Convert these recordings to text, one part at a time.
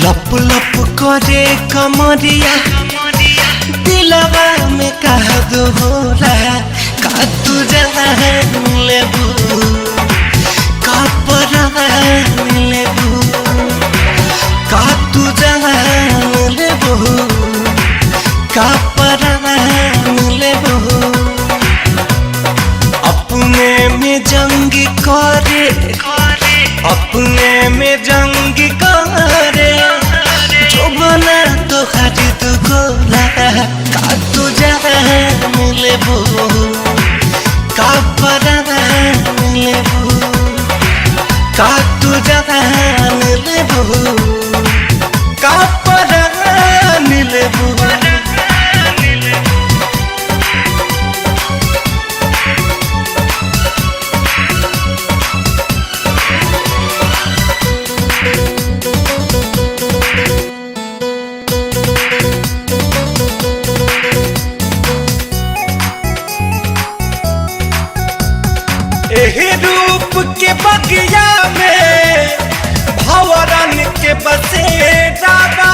लप लप करे कमरिया दिलवा में कह दो होला का तू जान लेबू का परान लेबू का तू जान लेबू का परान लेबू। अपने में जंग करे अपने में जंग करे जो बना तो खाली तू गोला का तू जान लेबू का परान लेबू का तू जान लेबू का परान लेबू। एही रूप के बगिया में भंवरन के बसेरा बा,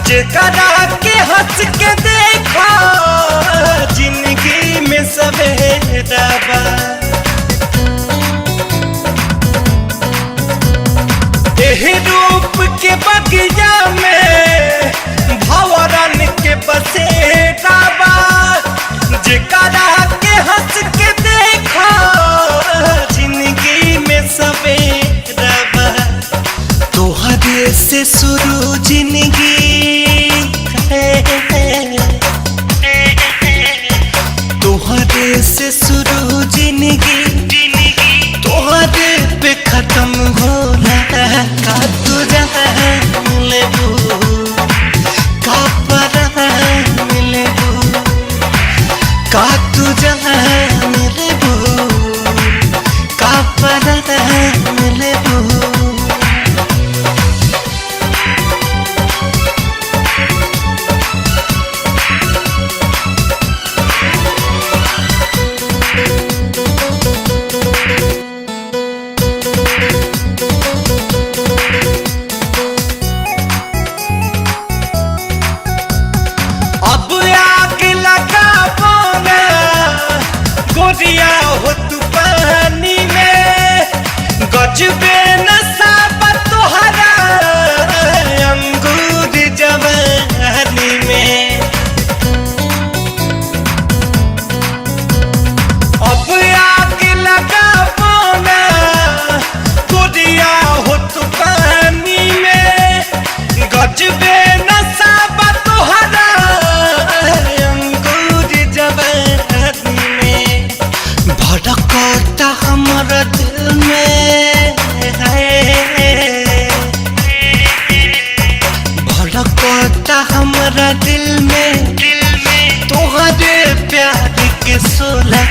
जेकरा के हंस के देखा जिंदगी में सवेरा बा। एही रूप के बगिया में भंवरन के बसेरा बा, जेकरा के हंस के देखा जिंदगी में सवेरा बा। तोहरे से शुरू जिंदगी तोहरे से शुरू जिंदगी तोहरे पे खत्म होला का तू जान लेबू का परान लेबू का तू जान लेबू का परान लेबू। अब आग लगाबो ना गोरिया हो तू पानी में, गजबे नशा बा तोहरा अंगूर जवानी में। अब आग लगाबो ना गोरिया हो तू पानी में, गजबे नशा बा तोहरा अंगूर जवानी में। भड़कता हमारा दिल में भड़कता हमारा दिल में तोहरे प्यार के सोला